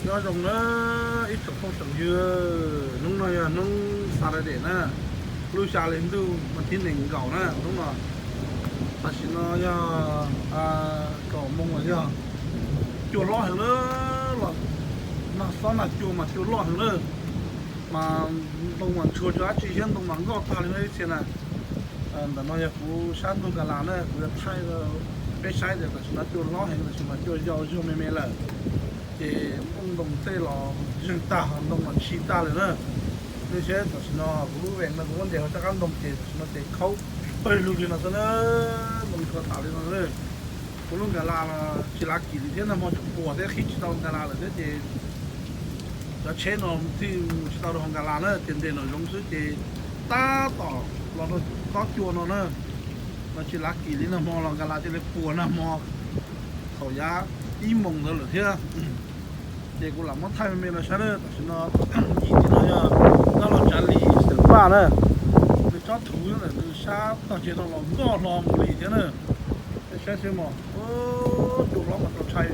Nyob zoo na ib tsoom phooj tsoom ywg, hnub no yog hnub Saturday na, lub xya hli ntuj vas thib nees nkaum na hnub no. Tam sim no yog kaum moos los yog cua loj heev na, los nag xob nag cua mas cua loj heev na. Mas ntoo mas ntshua tsis dab tsi thiab, ntoo mas nkoj tag li no ib txhia na. Ntawm no yog kuv sab ntug Nkas Las na, kuv yuav thaij peb saib tias tam sim no cua hlob heev, tam sim no cua yau zog me me lawm. Ces nplooj ntoo tej los zeeg tag, ntoo los ntshis tag lawm na. Nej saib tam sim no kuv lub vees no kuv muab ntes hauv rov qab ntoo ces tam sim no ces khaub pawg lug li no xwb na, ntoo ntshua tas li no. Kuv lub Nkas Las no tsis lav kim li thiab, nag hmo tseem puas thiab, qhib tsis tau Nkas Las lawm thiab ces cov tsheb no thiaj mus tsis tau rau hauv Nkas Las na, ces nres nram zoov xwb ces tab tom los rau tob cua no na. No tsis lav kim li, nag hmo los Nkas Las cia li puas nag hmo thaum yav ib moos ntawd lawm thiab. Ces kuv lam muab thaij me me no saib na, tam sim no yim tim no yog Nab Los Tsav Lis xeem Vaj na, nws tsob thuv nws sab tog tsev no los nkoj hlo mus li thiab na. Saib seb mog, cua hlob mas txaus ntshai,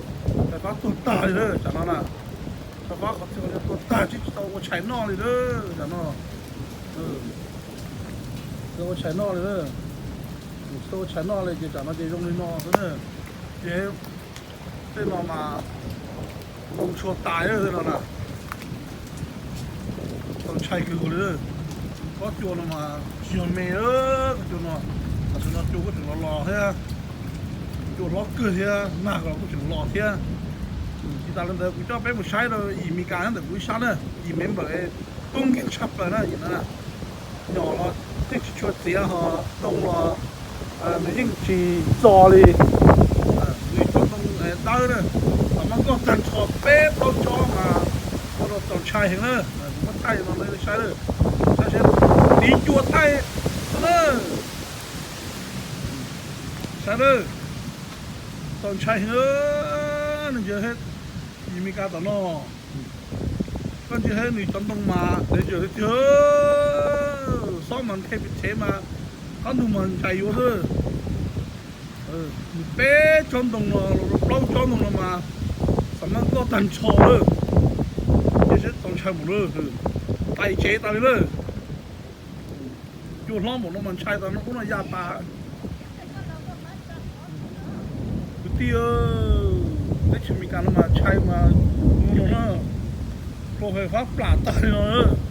fais fab tuag tag li lawm tsam no na. Fais fab qhov txhia qhov ncauj tuag tag, tsis tau ua tshais noj li lawm tsam no. Tsis tau ua tshais noj li, tsis tau ua tshais noj li ces tsam no ces zoo li no xwb na. Ces tej no mas ntoo ntshua tas tej no na. Txaus ntshai kawg nkaus li. Kob cua no mas tsis yog me, kob cua no, tam sim no cua kuj tseem los los thiab, cua hlob kawg thiab, nag los kuj tseem los thiab. Tsis tas li ntawd kuv coj peb mus saib rau yim Mes Kas nyob ntawm kuv ib sab na, yim Mes Kas tub nkeeg tshaj plaws na yim no. Nyom los yeej tsis tshua txiav, ho ntoo los nws yeej tsis txo li. Nws cov ntoo dawb na, los mas nkoj tag nrho peb plaub tsob mas ua rau txaus ntshai heev na. Kuv muab thaij no saib, saib seb, tiv cua thaij xwb na. Saib na, txaus ntshai heev, nws ntsia yim Mes Kas tom no. Koj ntsia nws cov ntoo mas nws ntsia tiag tiag, xob mas nqhis pes tshev mas qab ntug mas ntsais yuav xwb. Nws peb tsob ntoo no, plaub tsob ntoo no mas xam maj nkoj tag nrho lawm. Ces seb txaus ntshai npaum lawm, tais tsev tas li lawm. Cua hlob npaum no mas ntshai tas no ub no ya tas. Kwv tij, teb chaws Amelikas no mas ntshai mas mus no na, hlua fais fab plam tag li no,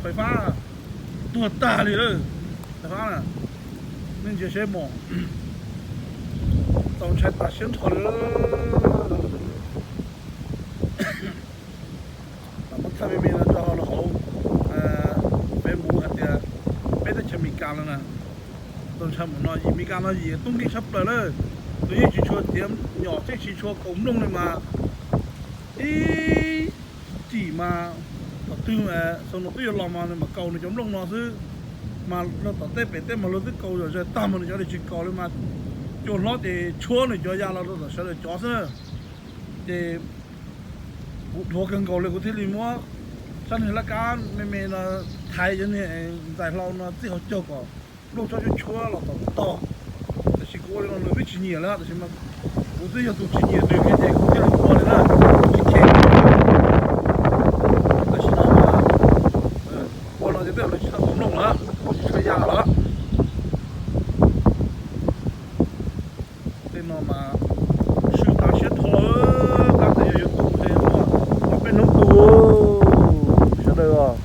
fais fab tuag tag li lawm. Fais fab na, nej ntsia seb mog, txaus ntshai tas siab nrho li. Muab thaij me me no rau hauv Facebook hais tias peb teb chaws Amelikas no na, txaus ntshai mus no, yim Amelikas no yim tub nkeeg tshaj plaws lawm. Nws yeej tsis tshua tiav nyom, yeej tsis tshua kaus nplooj li mas ib cim mas thaum twg xaus no twb yuav los mas nws mam kaus nws cov nplooj no xwb. Mas rau tom tej pem tej mas luag twb kaus zom zaws tag mas nws cov li tsis kaus li mas cua hlob ces tshuab nws cov ya los rau tom sawv daws cov xwb na. Ces kuv dhuav kawg nkaus li kuv thiaj li muab sab niag laj kab me me no thaiv cov niag ntxais hlau no txij hauv caug kom nplooj tsob tshuab tshuab los tom tog. Tab sis kuv ua li no nws twb tsis nyiam lawm, tab sis mas kuv twb yog tus tsis nyiam nws li ces kuv thiaj li ua li na, tsis kheev. Tam sim no mas ua no ces twb nws tsis tau kaus nplooj lawm, tsis tshua ya lawm. Tej no mas swb tas siab dhau, tab sis yog yuav tu ces muaj ob peb hnub tu. Sawv daws os,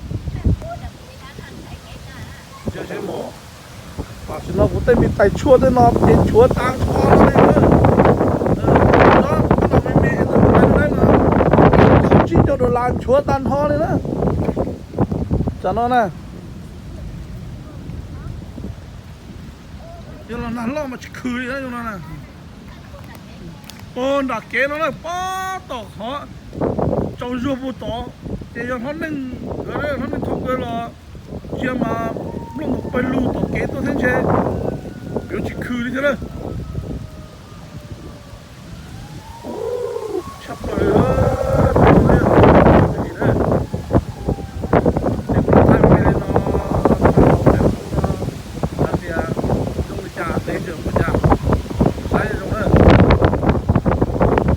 tam sim no kuv tej me tais tshuaj tej no ces nchuav tag nrho li. Tsob me me tais no, tsib caug dollar nchuav tag nrho li na. Tsam no na, yog los nag loj mas tsis khw li no na. Ua nram kev no na, pob tom qhov tsaus zuag puag tod, ces yog hlob neeg, hlob neeg thoob nkawd los ntsia mas nplooj mus pawg lug tom kev tuaj thiab ntshe yuav tsis khw li thiab na. Tshaj plaws li,